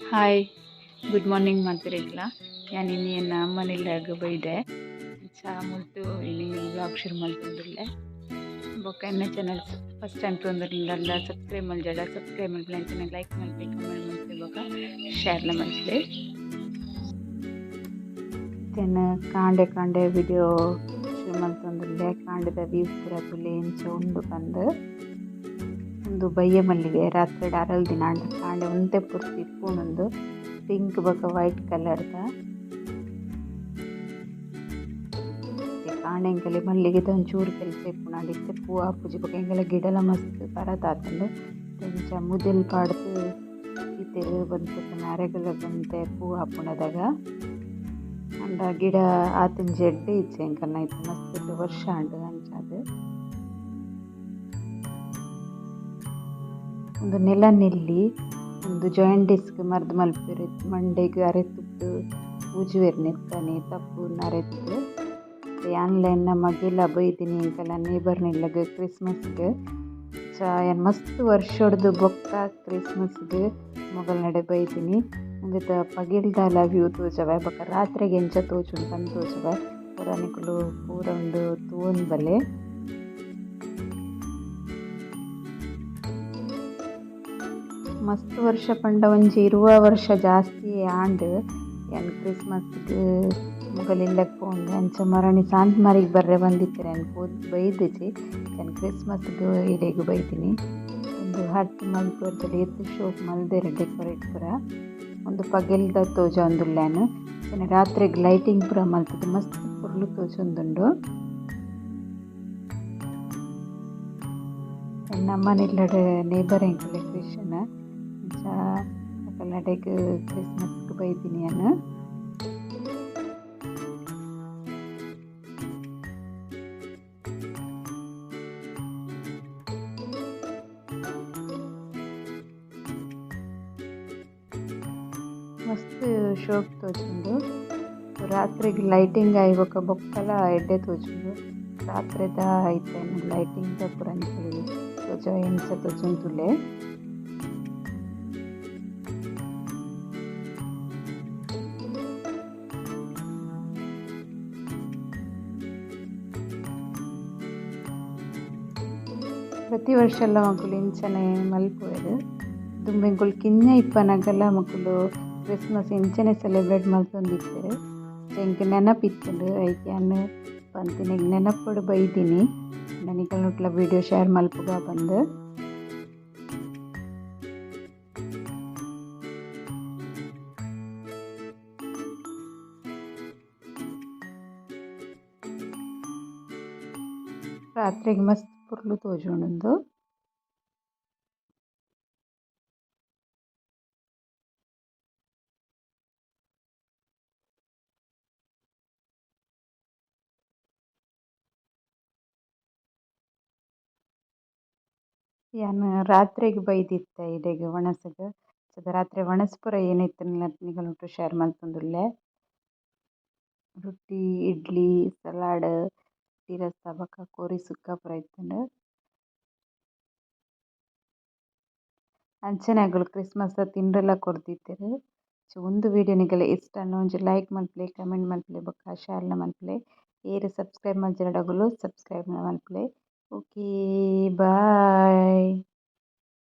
Hi, good morning ಮಾತೆರೆಗ್ಲ. ಯಾನ್ ಇನಿ ಎನ್ನ ಅಮ್ಮನಿಲ್ಲಾಗ್ ಬೈದೆ. ಚಾ ಮುಲ್ತು ಇನಿ ವ್ಲಾಗ್ ಶುರು ಮಲ್ತೊಂದುಲ್ಲೆ. ಬೊಕ್ಕ ಎನ್ನ ಚಾನಲ್ ಫಸ್ಟ್ ಟೈಮ್ ತೂವೊಂದುಲ್ಲರ್ಡ ಸಬ್ಸ್ಕ್ರೈಬ್ ಮಲ್ಜಡ ಸಬ್ಸ್ಕ್ರೈಬ್ ಮಲ್ಪುಲೆ, ಅಂಚನೆ ಲೈಕ್ ಮಲ್ಪುಲೆ, ಕಮೆಂಟ್ ಮಲ್ಪುಲೆ ಬೊಕ್ಕ ಶೇರ್ಲ ಮಲ್ಪುಲೆ. ಎನ್ನ ಕಾಂಡೆ ಕಾಂಡೆ ವಿಡಿಯೋ ಶುರು ಮಲ್ತೊಂದುಲ್ಲೆ. ಕಾಂಡೆದ ವ್ಯೂ ಪೂರ ತೂಲೆ ಎಂಚ ಉಂಡು ಪಂದ್. ಉಂದು ಬಯ್ಯ ಮಲ್ಲಿಗೆ, ರಾತ್ರೆ ಅರಲ್ದಿನ ಆಂಡ ಕಾಂಡೆ ಒಂತೆ ಪೊರ್ತು ಇಪ್ಪುಂಡು. ಪಿಂಕ್ ಬೊಕ ವೈಟ್ ಕಲರ್ ದ. ಕಾಂಡೆ ಎಂಕಲೆ ಮಲ್ಲಿಗೆದ ಒಂಚೂರು ಕೆಲಸ ಇಪ್ಪುಂಡು ಆಂಡ ಇತ್ತೆ ಪೂ ಆಪುಜಿ ಬೊಕ ಎಂಕಲ್ನ ಗಿಡಲ ಮಸ್ತ್ ಪರತ್ ಆತುಂಡು. ಇಂಚ ಮುದೆಲ್ ಪಾಡ್ದ್ ದೀತೆರ್ ಒಂತೆ ಅರೆಗಲ ಒಂತೆ ಪೂ ಆಪುಂಡು ಅದಗ. ಆಂಡ ಗಿಡ ಆತಿಂಜಿ ಎಡ್ಡೆ ಇಜ್ಜಿ ಎಂಕಲ್ನ ಇತ್ತೆ ಮಸ್ತ್ ವರ್ಷ ಆಂಡ್ ಅಂಚಾದ್. ಉಂದು ನೆಲನೆಲ್ಲಿ, ಉಂದು ಜಾಂಡೀಸ್ ಗ್ ಮರ್ದ್ ಮನ್ಪುವೆರ್ ಮಂಡೆಗ್ ಅರೆತ್ದ್ ಪೂಜುವೆರ್ ನೆತ್ತನೆ ತಪ್ಪುನ್ ಅರೆತ್ದ್. ಯಾನ್ಲ ಎನ್ನ ಮಗೆಲ ಬೈದಿನಿ ಎಂಕಲ್ನ ನೇಬರ್ ನ ಇಲ್ಲಗ್ ಕ್ರಿಸ್ಮಸ್ ಗ್. ಅಂಚ ಯಾನ್ ಮಸ್ತ್ ವರ್ಷೊಡ್ದು ಬೊಕ್ಕ ಕ್ರಿಸ್ಮಸ್ ಗ್ ಮೊಗಲ್ನಡೆ ಬೈದಿನಿ. ಉಂದೆತ ಪಗೆಲ್ದಲ ವ್ಯೂ ತೋಜವೆ ಬೊಕ ರಾತ್ರೆಗ್ ಎಂಚ ತೋಜುಂಡು ಪಂದ್ ತೋಜವೆ. ಪೂರ ನಿಕುಲು ಪೂರ ಉಂದು ತೂವೊಂದು ಬಲೆ. ಮಸ್ತ್ ವರ್ಷ ಪಂಡ ಒಂಜಿ 20 ವರ್ಷ ಜಾಸ್ತಿ ಆಂಡ್ ಯಾನ್ ಕ್ರಿಸ್ಮಸ್ ಗ್ ಮೊಗಲ್ ಇಲ್ಲಗ್ ಪೋವೊಂದು. ಅಂಚ ಮರಣಿ ಸಾಂತ್ ಮಾರಿಗ್ ಬರ್ರೆ ಪಂದಿತ್ತೆರ್ ಯಾನ್ ಪೋದು ಬೈದಿಜಿ. ಯಾನ್ ಕ್ರಿಸ್ಮಸ್ ಗ್ ಇಡೆಗ್ ಬೈದಿನಿ. ಉಂದು ಹಟ್ ಮನ್ಪುವೆರ್ ಏತ್ ಶೋಕು ಮಲ್ದೆರ್ ಡೆಕೊರೇಟ್ ಪೂರ. ಉಂದು ಪಗೆಲ್ದ ತೋಜೊಂದುಲ್ಲೆ ಯಾನ್. ಅಂಚನೆ ರಾತ್ರೆಗ್ ಲೈಟಿಂಗ್ ಪೂರ ಮಲ್ತುದು ಮಸ್ತ್ ಪೊರ್ಲು ತೋಜೊಂದುಂಡು. ಎನ್ನ ಅಮ್ಮನ ಇಲ್ಲಡ್ ನೇಬರ್ ಎಂಕಲೆ ಕ್ರಿಶ್ಚಿಯನ್. ಅಂಚ ಅಕಲ್ನಡೆಗ್ ಕ್ರಿಸ್ಮಸ್ ಗ್ ಬೈದಿನಿ ಯಾನ್. ಮಸ್ತ್ ಶೋಕು ತೋಜುಂಡು. ರಾತ್ರೆಗ್ ಲೈಟಿಂಗ್ ಆಯಿ ಬೊಕ ಬೊಕ್ಕಲ ಎಡ್ಡೆ ತೋಜುಂಡು. ರಾತ್ರೆದ ಐತ ಲೈಟಿಂಗ್ ದ ಪೂರ ನಿಕುಲು ತೋಜ ಎಂಚ ತೋಜುಂಡು ತೂಲೆ. ಪ್ರತಿ ವರ್ಷಲ ಮೊಕುಲು ಇಂಚನೆ ಮಲ್ಪುವೆರ್. ದುಂಬು ಎಂಕುಲು ಕಿನ್ಯ ಇಪ್ಪುನಗಲ ಮೊಕುಲು ಕ್ರಿಸ್ಮಸ್ ಇಂಚನೆ ಸೆಲೆಬ್ರೇಟ್ ಮಲ್ತೊಂದಿತ್ತೆರ್. ಎಂಕ್ ನೆನಪಿತ್ತುಂಡು ಐಕ್ ಯಾನ್ ಪಂತಿನೆಗ್ ನೆನಪುಡು ಬೈದಿನಿ. ನಿಕಲ್ನೊಟ್ಟುಲ ವಿಡಿಯೋ ಶೇರ್ ಮಲ್ಪುಗ ಪಂದ್. ರಾತ್ರೆಗ್ ಮಸ್ತ್ ಪೊರ್ಲು ತೋಜುಂಡು ಉಂದು. ಯಾನ್ ರಾತ್ರೆಗ್ ಬೈದಿತ್ತೆ ಇಡೆಗ್ ವನಸ್ಗ್. ರಾತ್ರೆ ವನಸ್ ಪೂರ ಏನಿತ್ತುಂಡಲ ನಿಕಲ್ನೊಟ್ಟು ಶೇರ್ ಮಲ್ತೊಂದುಲ್ಲೆ. ರೊಟ್ಟಿ, ಇಡ್ಲಿ, ಸಲಾಡ್, ರಸ ಬೊಕ ಕೋರಿ ಸುಕ್ಕ ಪೂರ ಇತ್ತುಂಡು. ಅಂಚನೆ ಅಕುಲು ಕ್ರಿಸ್ಮಸ್ ದ ತಿಂಡ್ರೆಲ ಕೊರ್ದಿತ್ತೆರ್. ಸೊ ಉಂದು ವಿಡಿಯೋ ನಿಕಲೆ ಇಷ್ಟ ಆಂಡ ಒಂಜಿ ಲೈಕ್ ಮಲ್ಪುಲೆ, ಕಮೆಂಟ್ ಮಲ್ಪುಲೆ ಬೊಕ ಶೇರ್ ಲ ಮಲ್ಪುಲೆ. ಏರ್ ಸಬ್ಸ್ಕ್ರೈಬ್ ಮಲ್ಜೆರ್ಡ ಅಗುಲು ಸಬ್ಸ್ಕ್ರೈಬ್ ಮಲ್ಪುಲೆ. Okay, bye.